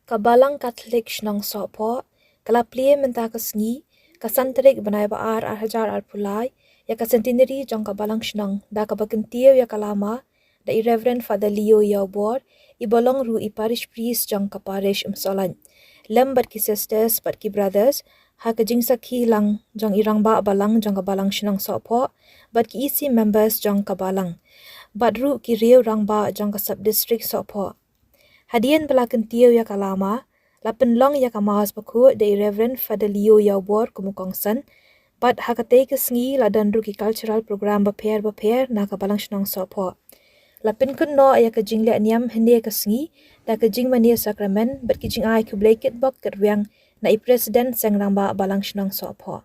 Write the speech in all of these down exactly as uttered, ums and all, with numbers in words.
Ka Balang Katholik Shnong Sohphoh ka la plie mynta ka sngi, ka san tarik bnai ba ar, ar hajar arphew lai, ïa ka centenary jong ka Balang Shnong da kaba kyntiew ïa ka lama da i Reverend Father Leo Ïawbor, i ba long ruh i parish priest jong ka parish Umsohlait, lem bad ki sisters bad ki brothers, ha ka jingsakhi lang jong i rangbah balang jong ka Balang Shnong Sohphoh bad ki E C members jong ka balang, bad ruh ki riew rangbah jong ka sub district Sohphoh. Hadien ba la kyntiew ïa ka lama, la pynlong ïa ka Mass bakhuid da i Reverend Father Leo Ïawbor kum u kongsan, bad ha katei ka sngi la don ruh ki cultural program bapher bapher na ka Balang Shnong Sohphoh. La pynkynnoh ïa ka jingleh niam hynne ka sngi da ka jingmane sakramen bad ki jingai khublei kitbok kitrwiang na i President Seng Rangbah Balang Shnong Sohphoh.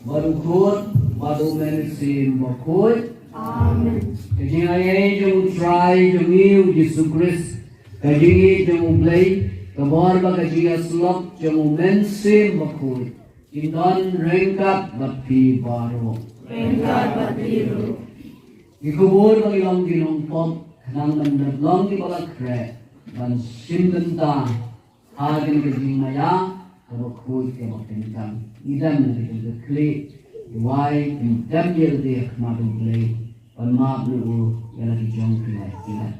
Bad u Khun, bad u Mynsiem Bakhuid. Amen. Ka jingaiei jong u Trai jong ngi u Jisu Khrist, ka jingïeit jong u Blei, ka bor bad ka jingïasyllok jong u Mynsiem Bakhuid, kin don ryngkat bad phi baroh. Ryngkat bad phi ruh. Ngi kubur ba ngi long ki nongpop, khnang ban long kiba la khreh ban shim bynta ha kane ka jingmaïa kaba khuid kaba pynjah. Ngi dem na ka jingkyrkhu, ngi wai, ngi dem ïa lade ha khmat u Blei ban map na u ïa la ki jong ki lait ki lait.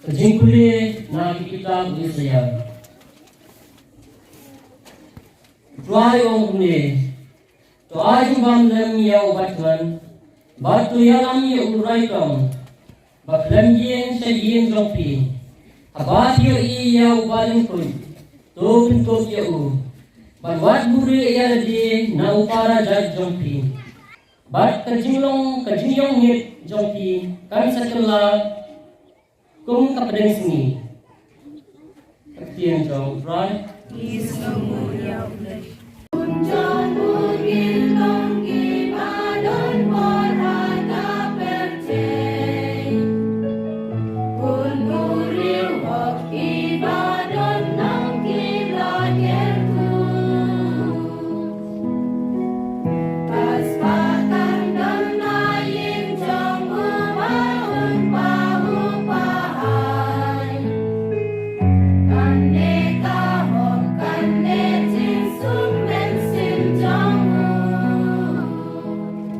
Ka jingpule na ki kitab u Isaïah. U Trai u ong kumne: To ai jingbam lem ïa u batman, bad to ïalam ïa u raitong ba khlem ïeng sha ïing jong phi. Haba phi ïohi ïa u balyngkhuid, to pynkup ïa u, bad wat buhrieh ïa lade na u para jait jong phi. Bad ka jinglong, ka jingïong ngit jong phi kan sa kylla kum ka pdeng sngi. Ka ktien jong u Trai.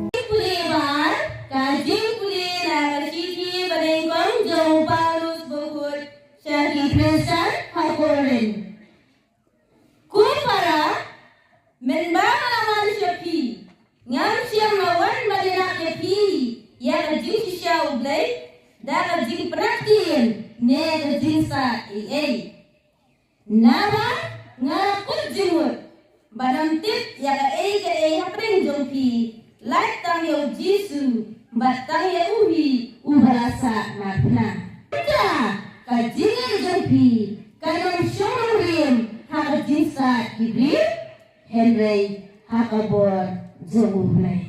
Jingpule ba ar, ka jingpule na ka shithi banyngkong jong u Paulus bakhuid sha ki Khristan ha Korinth. Ko para, mynba nga la wan sha phi, ngam shym la wan ban ïalap ïa phi ïa ka jingshisha U Blei da ka jingpynrap ktien ne ka jingsah ei ei. Naba nga la kut jingmut bad ym tip ïa kaei kaei hapdeng jong phi, lait tang ïa U Jisu bad tang ïa u hi uba la sah marphna. Ka jingim jong phi kan ym shong rymrim ha ka jingstad ki briew, hynrei ha ka bor jong U Blei.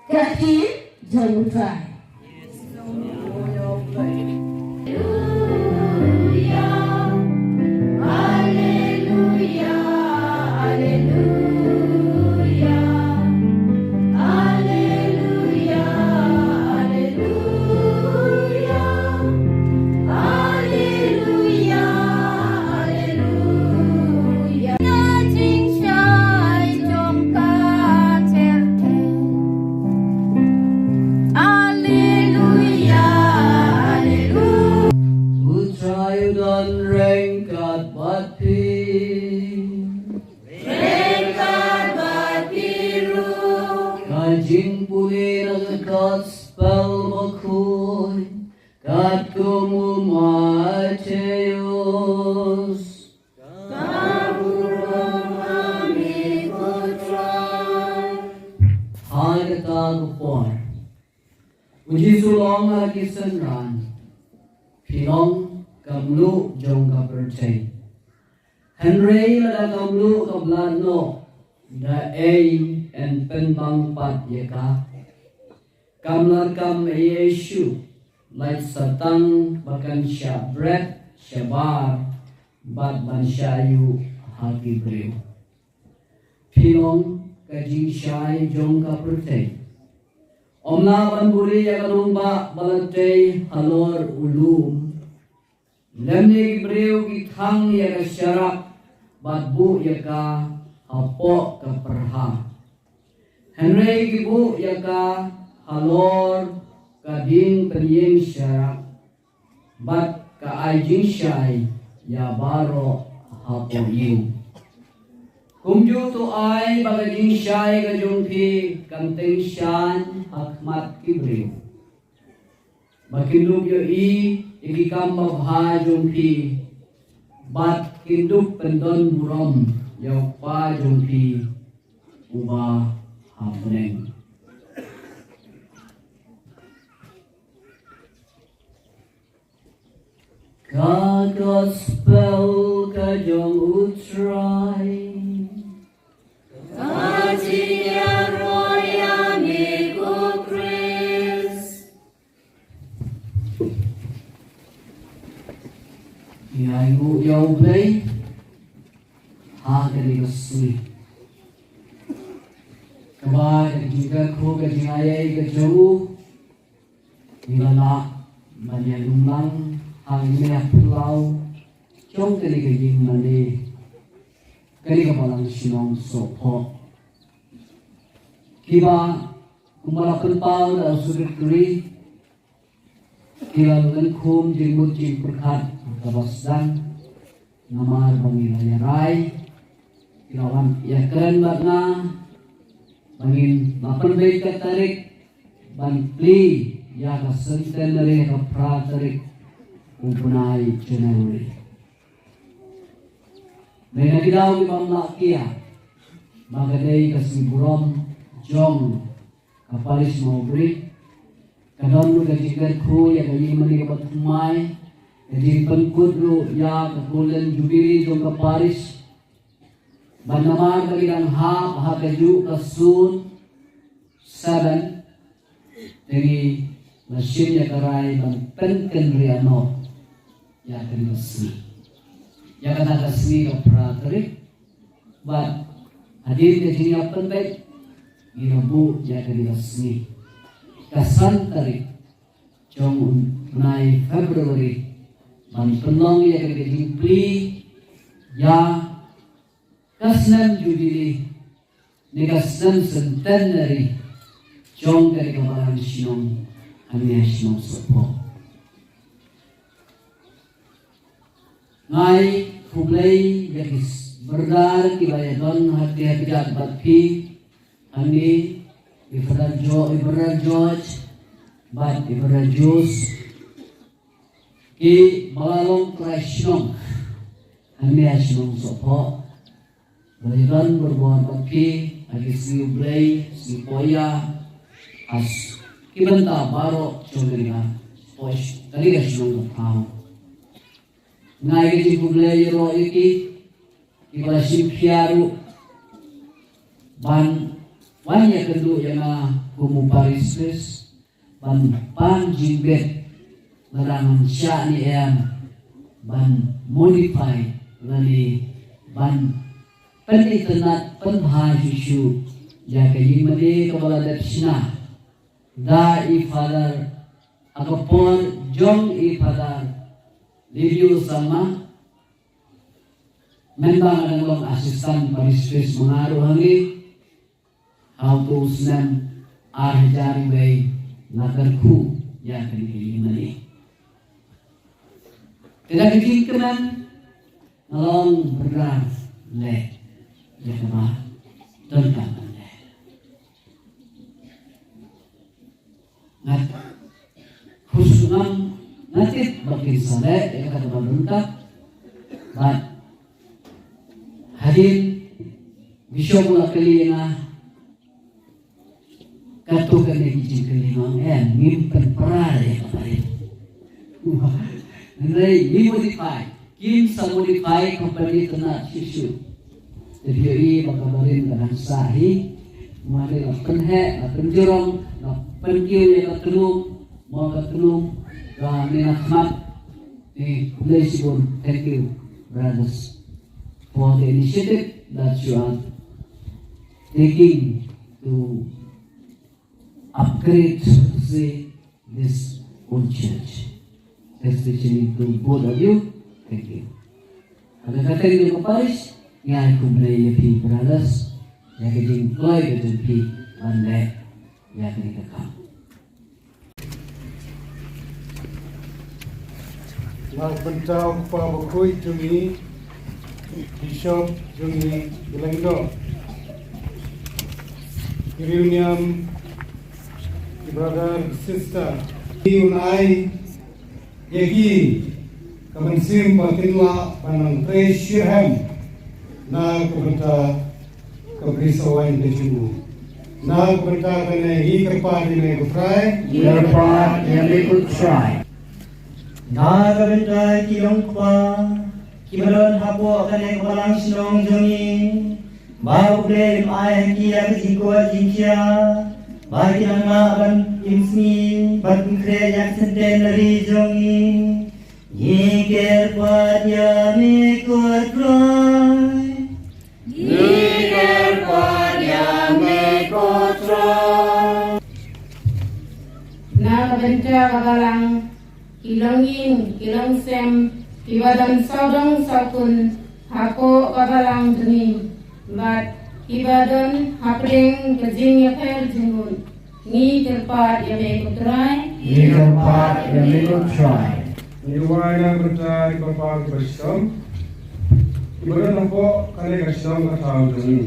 Ka ktien jong U Trai. U Trai u don ryngkat bad phi. Ryngkat bad phi ruh. Ka jingpule na ka Gospel Bakhuid katkum u Mathaios. Ka burom ha me ko Trai. Ha kata ka por U Jisu u ong ha ki synran, phi long ka mluh jong ka pyrthei. Hynrei lada ka mluh ka blad noh, da ei yn pynbang pat ïa ka? Kam lah kam ei ei shuh, lait sa tang ba kan shah bret shabar bad ban shah ïuh ha ki briew. Phi long ka jingshai jong ka pyrthei. Ym lah ban buri ïa ka nongbah ba la tei halor u lum, lymne ki briew ki thang ïa ka sharap bad buh ïa ka hapoh ka pyrha. Hynrei ki buh ïa ka halor ka dieng pynïeng sharap, bad ka ai jingshai ïa baroh hapoh ïing. Kumjuh to ai ba ka jingshai ka jong phi kan tyngshaiñ ha khmat ki briew, ba kin dup ïohi ïa ki kam babha jong phi, bad kin dup pyndon burom ïa U Kpa jong phi uba ha bneng. Ka Gospel ka jong U Trai. Ka jingïaroh ïa me ko Khrist. Ïa u, ïa U Blei ha kane ka sngi. Kaba ka jingkyrkhu ka jingaiei ka jong u, ngi la lah ban ïalum lang ha kane ka phyllaw jong kane ka ïing mane, kane ka balang shnong Sohphoh. Kiba kumba la pynpaw da u Secretary, ki la lyngkhum jingmut jingpyrkhat kaba sdang, namar ba ngi la ïarai, ki la wan ïakren bad nga ba ngin la pynbeit ka tarik ban plie ïa ka centenary ha ka phra tarik u bnai January. Dei na ki daw ki bym lah kiar ba ka dei ka sngi burom jong ka parish Mawbri. Ka don ruh ka jingkyrkhu ïa ka ïing mane kaba thymmai, ka jingpynkut ruh ïa ka Golden Jubilee jong ka parish. Bad namar ba ki dang hap ha kajuh ka sun, seven, te ngi la shim ïa ka rai ban pynkynriah noh ïa kane ka sngi. Ïa kata ka sngi ka phra tarik, bad hadien ka jingïapynbeit ngi la buh ïa kane ka sngi ka san tarik jong u bnai February ban pynlong ïa kane ka jingplie ïa ka snem Jubilee ne ka snem Centenary jong kane ka balang shnong, hangne ha shnong Sohphoh. Nga ai khublei ïa ki brother kiba ïadon ha kane ka jingïaid bad phi hangne, i brother Jo-, i brother George bad i brother Jules. Kiba la long trai shnong hangne ha shnong Sohphoh. Ba ïadon barabor bad phi ha ki sngi U Blei, sngi Pohiah, ha ki bynta baroh jong kane ka Kali ka shnong ka thaw. Nga ai ka jingkhublei ïaroh ïa ki, kiba la shim khia ruh ban wan ïakynduh ïa nga kum u parish priest, ban pan jingbit, lada ngan shah ne em ban modify lane ban pynitynnad pynbha shuh shuh ïa ka ïingmane kaba la dep shna da i Father ha ka por jong i Father Livio Sangma. Mynba nga dang long assistant parish priest ma nga ruh hangne, ha uto u snem ar hajar wei nga kyrkhu ïa kane ka ïingmane. Te da ka jingkmen nga long bynrap leh ïa kaba donkam ban leh. Nga khuslai, nga tip ba kin sa leh ïa kata ba donkam. Bad hadien Bishop u la kylli ïa nga, kato kane ki jingkylli, nga ong em, ngim pynpra ïa kata. Hynrei ngi modify, kim sa modify company tynat shisha. Te phi ïohi ba ka barim ka dang sah hi. Mane la pynheh, la pynjurong, la pynkiew ïa ka tnum, mo ka tnum, ka ne na khmat. Eh, khublei shibun. Thank you, brothers, for the initiative that you are taking to upgrade, so to say, this old church. Especially to both of you, thank you. Haba ka teng ka parish, nga ai khublei ïa phi brothers, ïa ka jingkloi ka jong phi ban leh ïa kane ka kam. Na ka bynta u kpa bakhuid jong ngi, Bishop jong ngi, i Lyngdoh, i riewniam, i brother, i sister, ngi un ai ïa ki ka mynsiem ba kin lah ban nang trei shitrhem na ka bynta ka bri sawan ka jong u. Na ka bynta kane ngi kyrpad ïa me ko Trai. Ngi kyrpad ïa me ko Trai. Na ka bynta ki longkpa kiba don hapoh kane ka balang shnong jong ngi, ba U Blei un ai ha ki ïa ka jingkoit jingkhiah, ba kin nang lah ban im sngi bad pynkhreh ïa ka centenary jong ngi. Ngi kyrpad ïa me ko Trai. Ngi kyrpad ïa me ko Trai. Na ka bynta ka balang, ki longïing ki longsem kiba don sawdong sawkun hapoh ka balang jong ngi bad kiba don hapdeng ka jingïapher jingmut, ngi kyrpad ïa me ko Trai. Ngi kyrpad ïa me ko Trai. Ngi duwai na ka bynta ki kpa kiba shitom kiba don hapoh kane ka shnong ka thaw jong ngi,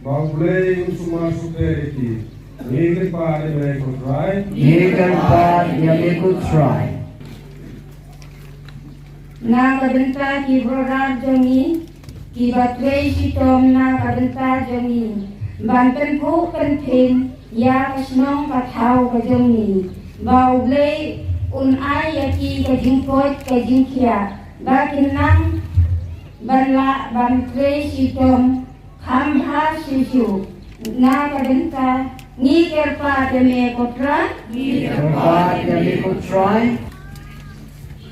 ba U Blei un sumar sukher ïa ki. Ngi kyrpad ïa me ko Trai. Ngi kyrpad ïa me ko Trai. Na ka bynta ki brother jong ngi kiba trei shitom na ka bynta jong ngi ban pynphuh pynphieng ïa ka shnong ka thaw ka jong ngi, ba U Blei un ai ïa ki ka jingkoit ka jingkhiah ba kin nang ban lah ban trei shitom kham bha shuh shuh. Na ka bynta ngi kyrpad ïa me ko Trai. Ngi kyrpad ïa me ko Trai.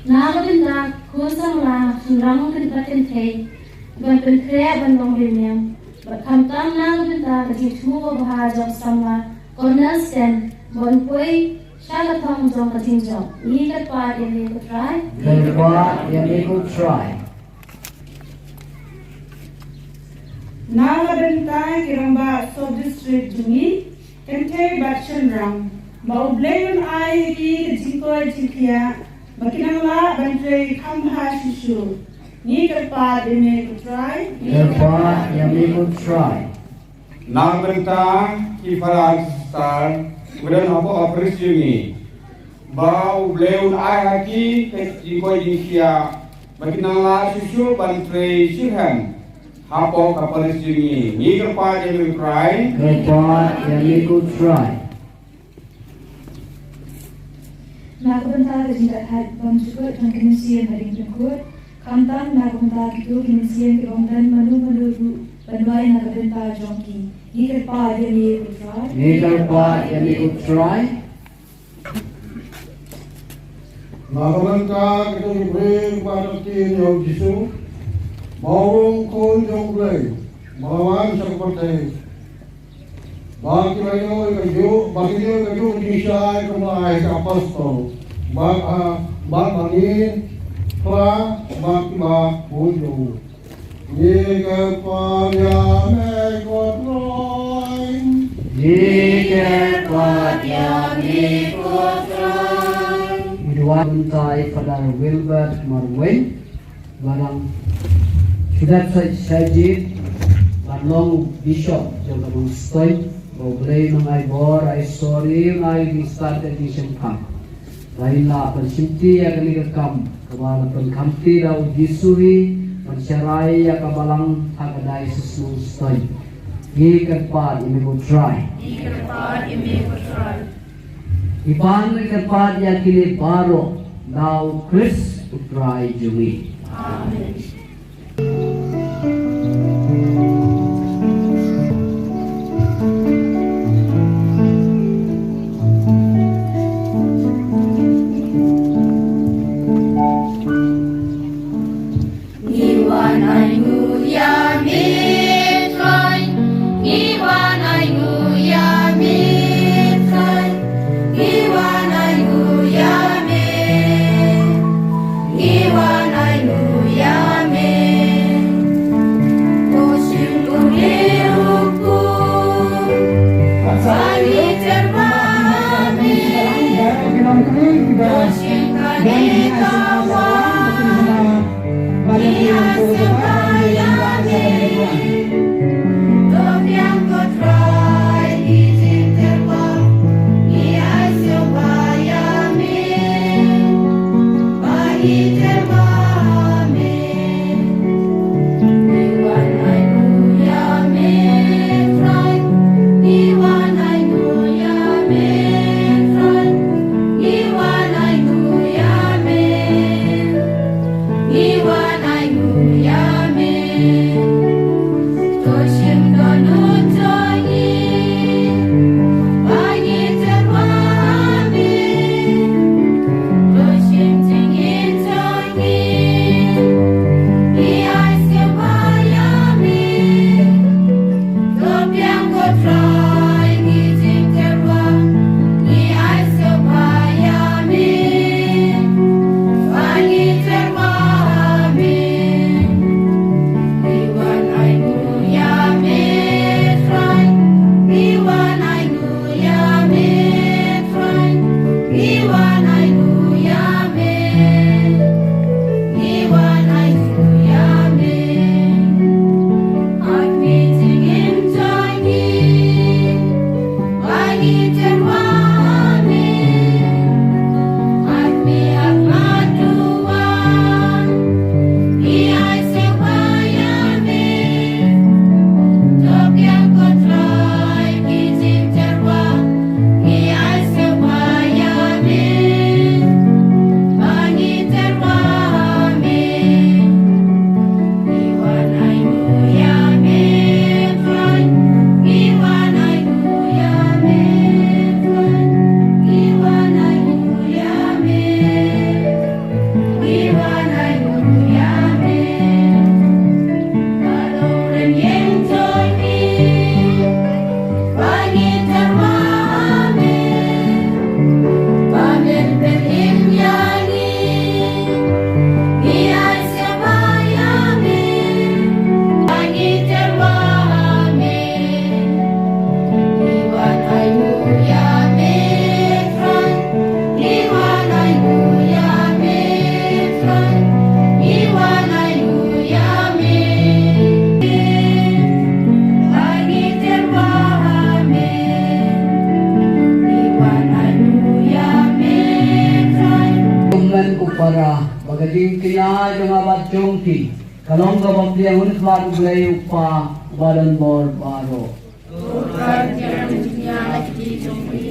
Na ka bynta ko samla shynrang kynthei, ban pynkhreh ban long riewniam, bad khamtam na ka bynta ka jingthmu babha jong samla Cornelius Ten, ban poi sha ka thong jong ka jingjop, ngi kyrpad ïa me ko Trai. Kyrpad ïa me ko Trai. Na ka bynta ki rangbah sub district jong ngi, kynthei bad shynrang, ba U Blei un ai ïa ki ka jingkoit jingkhiah ba kin nang lah ban trei kham bha shuh shuh, ngi kyrpad ïa me ko Trai. Kyrpad ïa me ko Trai. Na ka bynta ki para sister kiba don hapoh ka parish jong ngi, ba U Blei un ai ha ki ka jingkoit jingkhiah ba kin nang lah shuh shuh ban trei shitrhem hapoh ka parish jong ngi, ngi kyrpad ïa me ko Trai. Kyrpad ïa me ko Trai. Na ka bynta ka jingdap hap bymjukut jong ki mynsiem hadien pynkut, khamtam na ka bynta kito ki mynsiem ki bym don mano mano ruh ban duwai na ka bynta jong ki. Ngi kyrpad ïa me ko Trai. Ngi kyrpad ïa me ko Trai. Na ka bynta kito ki briew ba ïaid ïa u Jisu, ba u rung Khun jong U Blei, ba la wan sha ka pyrthei. Ba ki la ïoh ïa kajuh, ba ki ïoh ïa kajuh ka jingshai kumba ai ha ki apostol. Ba, ah, ba, ba ngi phla, ba, ba bun ïa u. Ngi kyrpad ïa me ko Trai. Ngi kyrpad ïa me ko Trai. Ngi duwai kumta ïa Father Wilbert Marwein. Ba dang shu dep sa shah jied ban long u bishop jong ka Nongstoiñ, ba U Blei un ai bor, ai sori, un ai jingstad, ai jingshemphang. Ba in lah ban shimti ïa kane ka kam kaba la pynkhamti da u Jisu hi ban sharai ïa ka balang ha ka diocese Nongstoiñ. Ngi kyrpad ïa me ko Trai. Ngi kyrpad ïa me ko Trai. Ngi pan ngi kyrpad ïa kine baroh da u Khrist u Trai jong ngi. Amen. Ngi wan ainguh ïa me Trai, ngi wan ainguh ïa me Trai, ngi wan ainguh ïa me, ngi wan ainguh ïa me. Ko Syiem u riewkhuid, ba ngi tyrwa ha me. Ko Syiem kane ka wan. Ngi wan ainguh ïa me. To shim dohnud jong ngi. Ba ngi tyrwa ha me. To shim jingim jong ngi. Ngi ai sngewbha ïa me. To biang ko Trai ngi jingtyrwa, ngi ai sngewbha ïa me, ba ngi tyrwa ha me. Ngi wan ainguh ïa me Trai, ngi wan ainguh ïa me Trai, ngi wan ainguh ïa me. Ngi wan ainguh ïa me. Ap me jingim jong ngi. Ba ngi tyrwa ha me. Ap me ap ma duwan. Ngi ai sngewbha ïa me. To biang ko Trai ki jingtyrwa. Ngi ai sngewbha ïa me. Ba ngi tyrwa ha me. Ngi wan ainguh ïa me Trai. Ngi wan ainguh ïa me Trai. Ngi wan ainguh ïa me. Ngi wan ainguh ïa me. Ka long rynïeng jong ngi. Ba ngi tyrwa ha me. Ba men pynïeng ïa ngi. Ngi ai sngewbha ïa me. Ba ngi tyrwa ha me. Ngi wan ainguh ïa me Trai. Ngi wan ainguh ïa me Trai. Ngi wan ainguh ïa me. Ba ngi tyrwa ha me. Ngi wan ainguh ïa me Trai. Kumne ko para, ba ka jingkñia jong nga bad jong phi ka long kaba pdiang, un khmat U Blei U Kpa uba don bor baroh. Ko Trai, pdiang jingkñia la ki jong phi.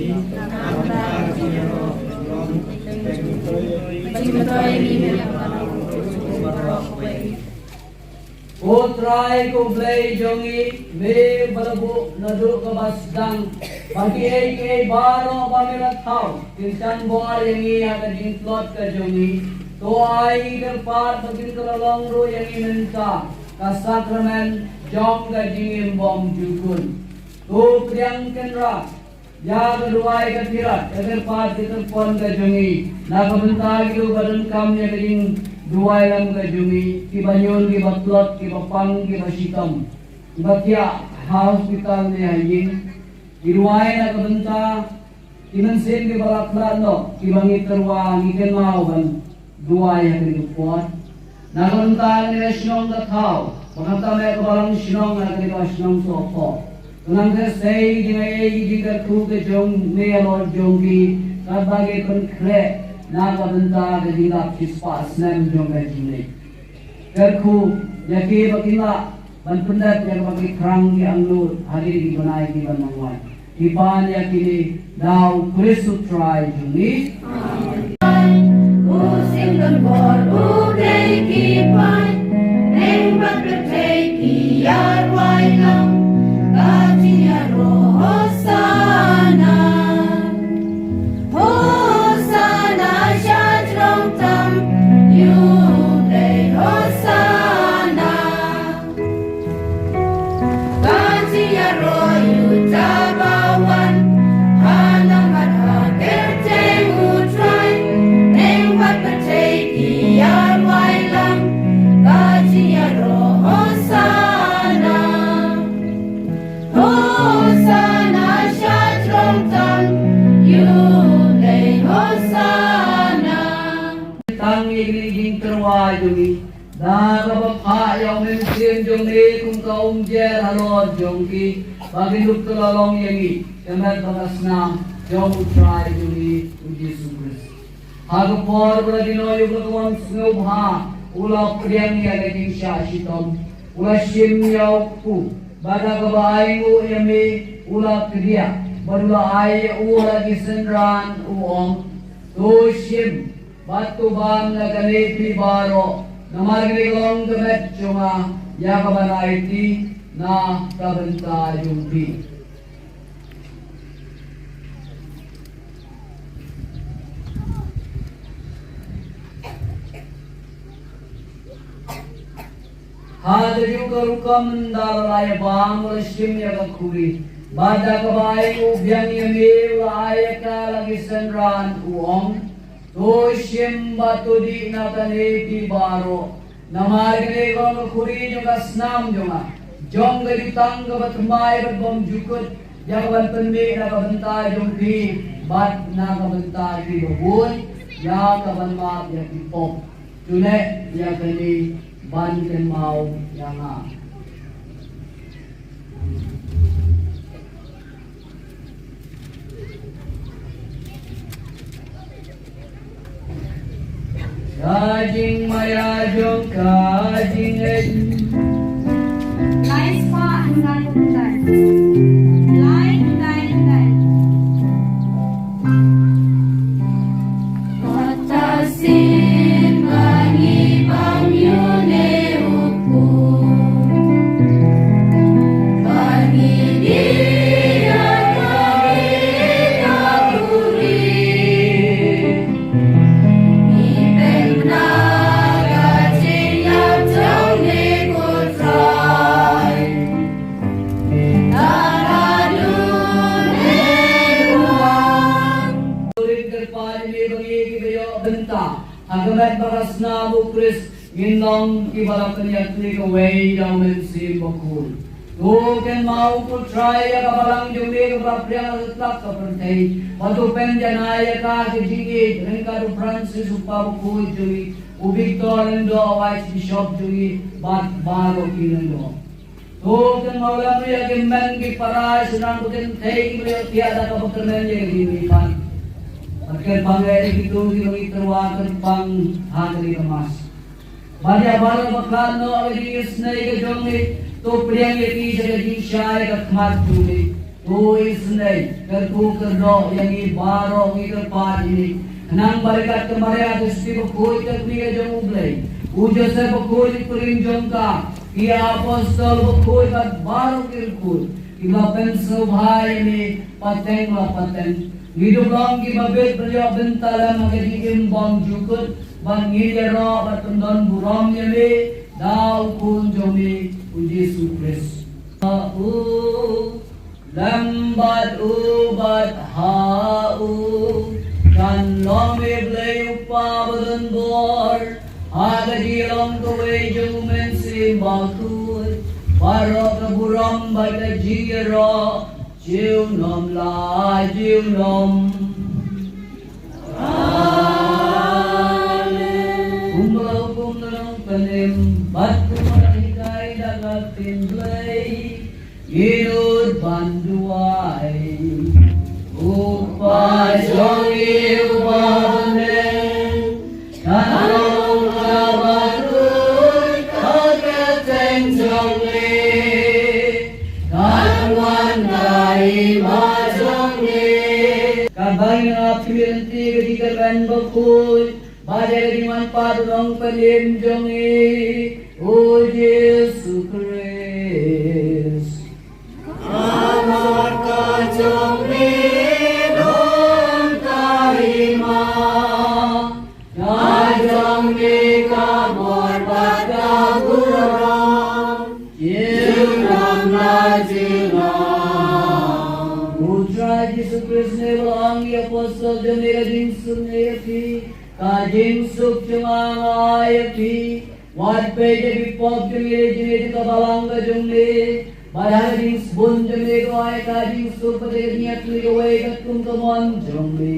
Ko Trai ko Blei jong ngi, me ba la buh naduh kaba sdang ba kiei kiei baroh ba me la thaw kin tang bor ïa ngi ha ka jingtlot ka jong ngi. To ai ngi kyrpad ba kin kylla long ruh ïa ngi mynta ka sakramen jong ka jingim bymjukut. To pdiang kynrad ïa ka duwai ka thirat, ka kyrpad ka kyrpon ka jong ngi na ka bynta kito ba donkam ïa ka jingduwai lam ka jong ngi, kiba ñiul, kiba tlot, kiba pang, kiba shitom, kiba thiah ha hospital ne ha ïing. Ngi duwai na ka bynta ki mynsiem kiba la khlad noh, kiba ngi tyrwa, ngi kynmaw ban duwai ha kane ka por. Na ka bynta kane ka shnong ka thaw, ba kata me ka balang shnong, na kane ka shnong Sohphoh. Khnang ka sei jingaiei jingkyrkhu ka jong me halor jong ki, katba ki pynkhreh na ka bynta ka jinglap shispah snem jong ka jingleit. Kyrkhu ïa ki ba kin lah ban pyndep ïa kaba ki thrang ki angnud ha kine ki bnai ki ban nang wan. Ngi pan ïa kine da U Khrist U Trai jong ngi. Amen. U sing don bor U Blei ki paid, neng bad pyrthei ki ïa rwai lang, ka jingïaroh Hosana. Hosana sha jrong tam, ïa U Blei Hosana. Ka jingïaroh ïa uta ba wan ha namar ha kyrteng U Trai, neng bad pyrthei ki ïa rwai lang, ka jingïaroh Hosana. Hosana sha jrong tam, ïa U Blei Hosana. Tang ïa kine ki jingtyrwa jong ngi da kaba phah ïa U Mynsiem jong me kum ka umjer halor jong ki, ba kin dup kylla long ïa ngi ka met bad ka snam jong U Trai jong ngi U Jisu Khrist. Ha ka por ba la dino ïa u, ka mon sngewbha u la pdiang ïa ka jingshah shitom, u la shim ïa u kpu, bad da kaba ainguh ïa me u la kdiah bad u la ai ïa u ha la ki synran, u ong, to shim bad to bam na kane phi baroh, namar kane ka long ka met jong nga ïa kaban aiti na ka bynta jong phi. Ha kajuh ka rukom ynda la ïa bam u la shim ïa ka khuri, bad da kaba ainguh biang ïa me u la ai ïa ka ha la ki synran, u ong, to shim bad to dih na kane phi baroh, namar kane ka long ka khuri jong ka snam jong nga, jong ka jutang kaba thymmai bad bymjukut, ïa kaban pynmih na ka bynta jong phi bad na ka bynta ki babun, ïa kaban map ïa ki pop. To leh ïa kane ban kynmaw ïa nga. Ka jingmaïa jong ka jingngeit. Lai spah hynriew phew khyndai. Lai khyndai khyndai. Kata sien ba ngi bam ïa une u kpu. Ba ngi dih ïa ka ri ka khuri. Ngi pynbna ka jingïap jong me ko Trai. Tang haduh ne u wan. Rit kyrpad ïa me ba ngi kiba ïoh bynta ha ka met bad ka snam U Khrist, ngin long kiba la pynïatylli kawei da U Mynsiem Bakhuid. To kynmaw ko Trai ïa ka balang jong me kaba la pdiang ha satlak ka pyrthei, bad to pynjanai ïa ka ha ka jingïeit ryngkat U Francis u Kpa Bakhuid jong ngi, U Victor Lyngdoh, Archbishop jong ngi, bad baroh ki lyngdoh. To kynmaw lem ruh ïa ki hynmen ki para, ki shynrang, ki kynthei kiba la ïohthiah da kaba kyrmen ïa ka jingmihpat. Bad kyrpang ïa kito kiba ngi tyrwa kyrpang ha kane ka Mass. Bad ïa baroh ba khlad noh ha ka jingisynei ka jong me, to pdiang ïa ki sha ka jingshai ka khmat jong me. To isynei, kyrkhu kyrdoh ïa ngi baroh, ngi kyrpad ïa me. Khnang ba ryngkat ka Maria Theisotti bakhuid ka kmie ka jong U Blei, u Joseph bakhuid u kurim jong ka, ki apostol bakhuid bad baroh ki riewkhuid kiba pynsngewbha ïa me pateng la pateng, ngi dup long kiba bit ban ïoh bynta lem ha ka jingim bymjukut, bad ngin ïaroh bad pyndonburom ïa me da u Khun jong me u Jisu Khrist. Ha u, lem bad u bad ha u, kan long me Blei u Kpa badonbor, ha ka jinglong kawei jong u Mynsiem Bakhuid, baroh ka burom bad ka jingïaroh junom la junom. Amen. Kumba la hukum na u Nongpynim bad kumba la hikai da ka ktien Blei, ngi nud ban duwai. U Kpa jong ngi uba ha bneng, kan long kaba khuid ka kyrteng jong me, kan wan ka hima jong me. Katba ngi ap ïa ka jingkyrmen bakhuid bad ïa ka jingwan pat u Nongpynim jong ngi, u Jisu Khrist. Ka bor ka jong me long ka hima, ka jong me ka bor bad ka burom, junom la junom. U Trai Jisu Khrist ne u la ong ïa ki apostol jong me, ka jingsuk nga ïa phi, ka jingsuk jong nga nga ai ïa phi. Wat peit ïa ki pop jong ngi, jong ngi ka balang ka jong me. Bad ha ka jingsbun jong me to ai ka jingsuk, bad ha ka jingïathuh ïa kawei katkum ka mon jong me.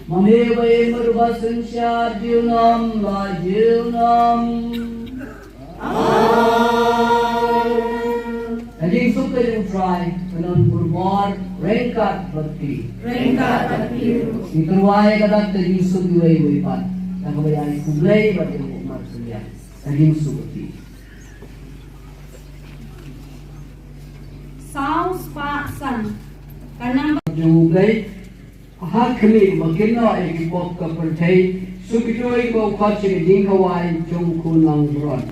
Ma me uba im bad uba synshar junom la junom. Amen. Ka jingsuk ka jong u Trai kan don burbor ryngkat bad phi. Ryngkat bad phi. Ngi tyrwa ïa ka dak ka jingsuk iwei iwei pat, da kaba ïai khublei bad ïa ka ummat synshar. Ka jingsuk bad phi. Saw spah san. Ka nang jong U Blei. Ha khmih ba kin noh ïa ki pop ka pyrthei, shu kito kiba khot sha ka jingkhawai jong u Khun Langbrot.